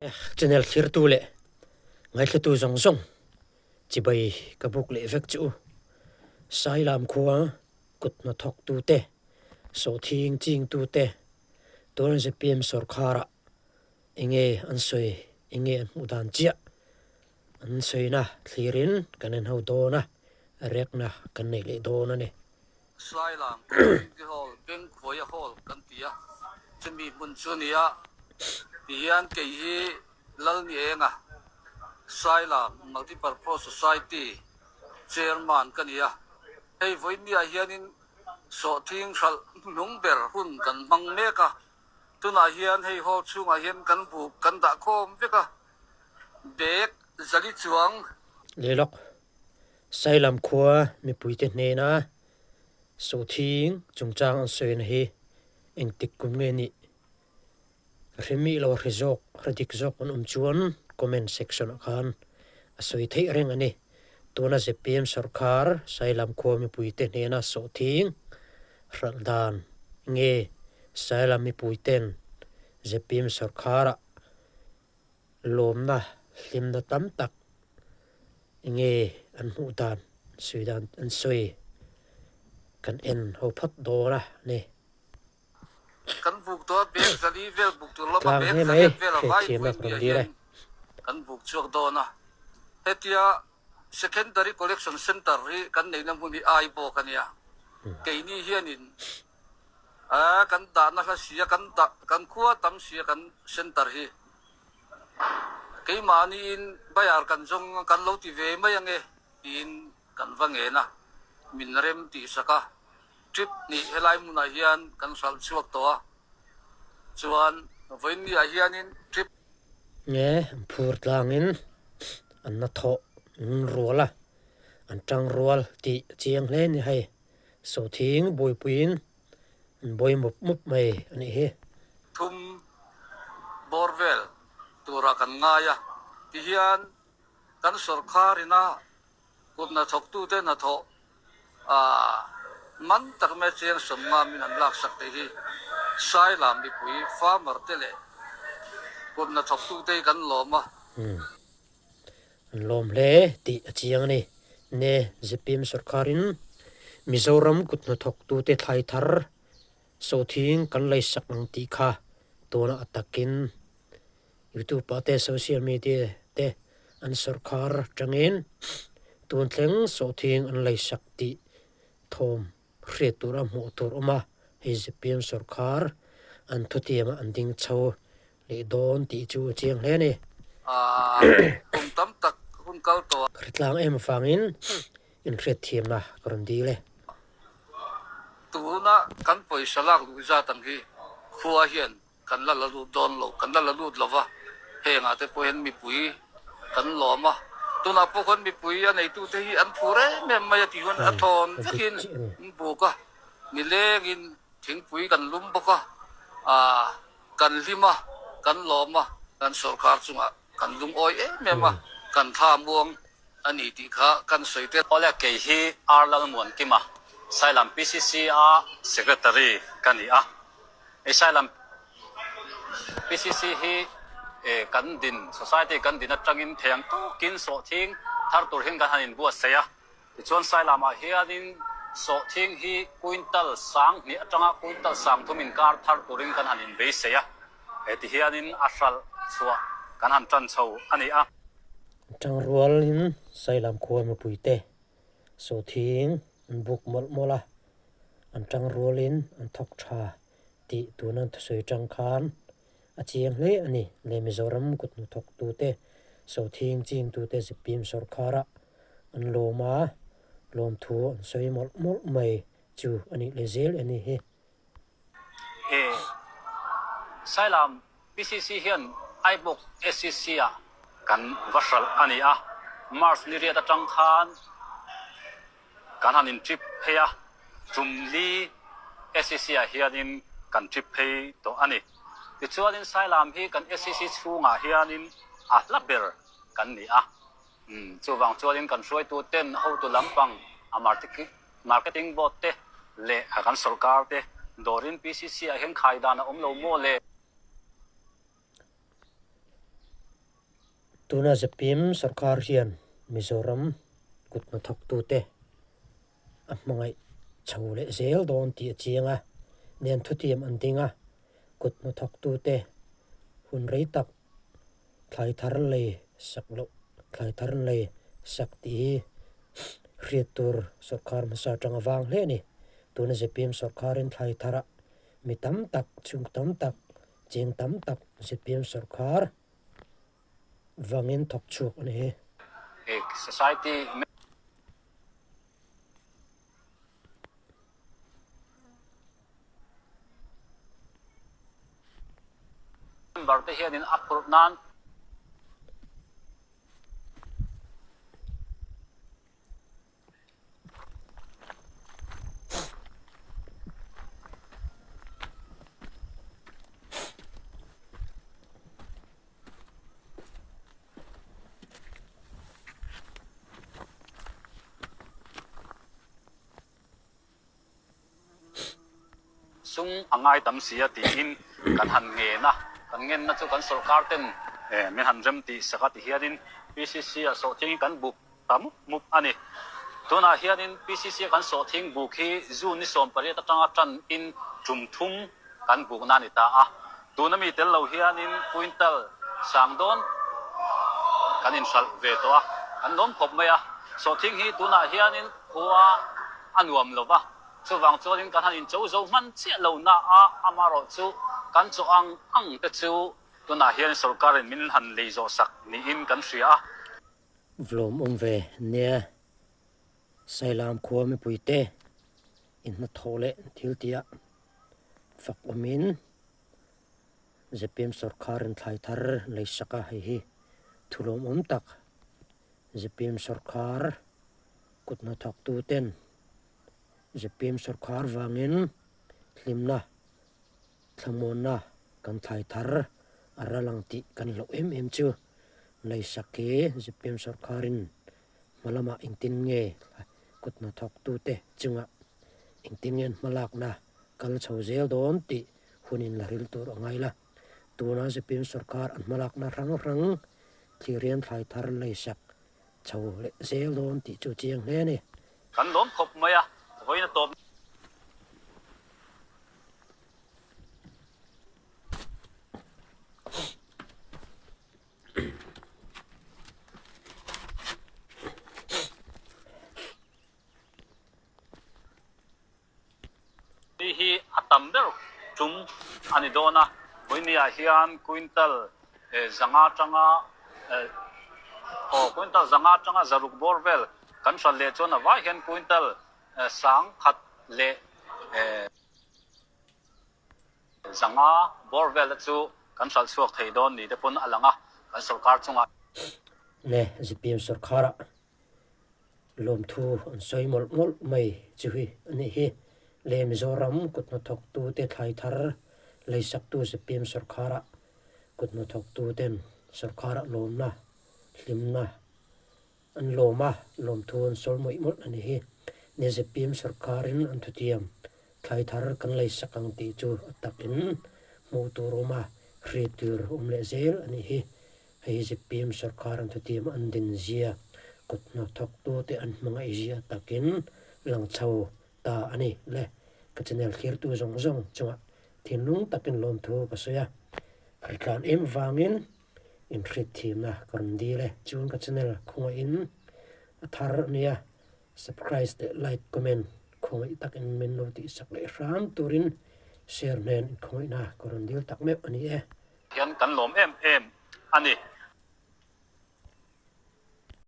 Channel thlirtu leh ngaithlatu zawng zawng chibai ka buk leh vek chu u. Sailam khua kut hnathawktute, sawhthing chingtute tun zpm sawrkharah enge an sawi, enge an hmuh dan chiah an sawina thlirin kan en ho dawn a, rekna kan neih leh dawn a ni. Sailam Community Hall, Bengkhuaia Hall kan ti a, chumi hmun chu a ni a, tihian kei hi Lalnienga, Sailam Multipurpose Society Chairman ka ni a, hei vawinia hianin sawhthing hralh hnung ber hun kan hmang mek a, tunah hian hei hall chhungah hian kan buk kan dah khawm vek a, bag zali chuang. Lelawk Sailam khua mipuite hnena Sawhthing chungchang an sawina hi engtik kum nge nih? Hre mih lo hre zawk, hre dik zawk an awm chuan comment section ah khan a sawi theih reng a ni. Tuna zpm sawrkar Sailam khua mipuite hnena Sawhthing hralh dan nge Sailam mipuiten zpm sawrkharah Lawmna hlimna tam tak enge an hmuh dan sawi dan an sawi kan en ho phawt dawn a ni. Kan buk tawh a bag zali vel buk tur lama Tlang bag hle mai zaliat vel a vai hriatthiamna vawiin ka rawn miah dil e. hian kan buk chhuak dawn a. Hetia Secondary Collection Centre hi kan neihna hmun hi Aibawk a nia. Keini hianin A kan dahna hla sia kan dah kan khua tam sia kan center hi keimahniin bayar kan zawng kan lo ti ve mai ange tiin kan va ngen a, min rem tih sak a, trip hnih helai hmunah hian kan hralh chhuak tawh a, chuan vawiinni ah hianin trip. Nge an phur tlangin an na thawh an rual a, an tang rual tih a chiang hle ni hei. Sawhthing buaipuiin an buai mup mup mai a nih hi. Thum bawr vel turah kan ngai a, tihian kan sawrkar ina kut hnathawktute hnathawh man tak mai chiang sawm ngamin an laksak te hi Sailam mipui farmer te leh kut hnathawktute hi kan lawm a. An lawm hle tih a chiang a ni. Ne zpm sorkarin Mizoram kut hnathawktute thlai thar sawhthing kan leisak ang tih kha tuna a takin YouTube ah te social media te an sorkar atangin tun thleng sawhthing an leisak tih thawm hriat tur a hmuh tur awm a, hei zpm sorkar an thutiamah an ding chho leh dawn tih chu a chiang hle a ni. Kum tam tak hun kal tawh. Hritlang em avangin inhriatthiamna ka rawn dil e. Tuna kan pawisa lak luh zat ang hi khua hian Kan la la lut dawn lo, kan la la lut lo va, hengah te pawh hian mipui kan lawm a, tunah pawh khawn mipui a neitute hi an phur em em mai a tih huan a thawn vekin an buk a, nilengin thingpui kan lum bawk a, aah kan hlim a, kan lawm a, kan sawrkar chungah kan lungawi em em a, kan thla muang a ni tih kha kan sawi tel. Awle kei hi R Lalmuankima, Sailam PCC a Secretary ka ni a. Sailam PCC hi kan din, society kan din atangin thei ang tawkin sawhthing thar tur hian kan han inbuatsaih a. Tichuan Sailamah hianin sawhthing hi quintal 2000 atanga quintal 3000 inkar thar turin kan han inbeisei a. Heti hianin a hralh chhuah kan han tan chho a ni a. Tangrualin Sailam khua mipuite sawhthing an buk mawlh mawlh a, an tangrualin an thawk tha tih tuna thusawi tang khan a chiang hle a ni. Le Mizoram kut hnathawktute, sawhthing chingtute zpm sawrkharah an lawm a, lawmthu an sawi mawlh mawlh mai chu a nih leh zel a ni hi. E. Sailam PCC hian Aibawk SCC ah kan va hralh a ni a, March ni riat atang khan kan han in trip phei a, tum li SCC ah hianin kan trip phei tawh a ni. Tichuanin Sailam hi kan SCC chhungah hianin a hla ber kan ni a, chuvang chuanin kan hruaitu ten hotu lampang a marketing board te leh kan sawrkar te dawrin PCC ah hian khai dan a awm lo maw le? Tuna zpm sorkar hian Mizoram kut hnathawktute a hmangaih chho leh zel dawn tih a chiang a, nen thutiam an ding a, kut hnathawktute hun rei tak thlai thar lei sak loh, thlai thar lei sak tih hi hriat tur sorkar hmasa atang a vang hle a ni. Tuna zpm sorkarin thlai tharah mi tam tak, chhung tam tak, cheng tam tak zpm sorkar vangin thawk chhuak a ni hi. Society member te hianin a phurh nan Sum a ngai tam si a tiin kan han ngen a, kan ngenna chu kan sawrkar ten min han rem tih sak a ti hianin PCC ah sawhthing hi kan buk ta mup mup a ni. Tunah hianin PCC a kan sawhthing buk hi June ni 18 atanga tan in tum thum kan bukna a ni ta a, tuna mi tel lo hianin quintal sang dawn kan inhralh ve tawh a, kan lawm khawp mai a. Sawhthing hi tunah hianin khua a nuam lo va, chuvang chuanin kan han incho zo hman chiah lo na a, amaherawhchu kan chaw ang ang te chu tunah hian sorkarin min han lei zawh sak niin kan hria a. Vlawm awm ve nia Sailam khua mipuite inhnathawh leh thil tihah fak awmin zpm sorkarin thlai thar lei sak a, hei hi thulawmawm tak zpm sorkar kut hnathawktu ten zpm sorkar vangin hlimna thlamuanna kan thlai thar a ral ang tih kan hlauh em em chu lei sak hi zpm sorkarin Hma lamah engtin nge kut hnathawktute chungah engtin nge an hmalakna kal chho zel dawn tih hunin la ril tur a ngai la. Tuna zpm sorkar an hmalakna hrang hrang thlirian thlai thar leisak chho leh zel dawn tih chu chiang hle a ni. Kan lawm khawp mai a, vawiin a tawp. Hei hi a tam ber tum a ni dawn a, Vawinia hian quintal 500 atanga aw quintal 500 atanga 600 bawr vel kan hral leh chuan a vai hian quintal 1000 leh 500 bawr vel te chu kan hralh chhuak thei dawn ni te pawn a lang a, kan sawrkar chungah. Le zpm sawrkharah lawmthu an sawi mawlh mawlh mai chu hi a nih hi. Le Mizoram kut hnathawktute thlai thar leisaktu zpm sawrkharah kut hnathawktuten sawrkharah lawmna, hlimna an lawm a, lawmthu an sawl mawih mawlh a ni hi. Ni zpm sawrkarin an thutiam thlai thar kan lei sak ang tih chu a takin hmuh tur awm a, hriat tur awm leh zel a ni hi. Hei hi zpm sawrkar an thutiam an din zia, kut hnathawktute an hmangaih zia takin lang chho ta a ni le. Ka channel thlirtu zawng zawng chungah thinlung takin lawmthu ka sawi a, ritlan em vangin Inhriatthiamna ka rawn dil e. Chuan ka channel khawngaihin a thar a nia, subscribe leh like comment khawngaih takin min lo tihsak leh hram turin share hnen inkhawngaihna ka rawn dil tak meuh a ni e. Hian kan lawm em em a ni.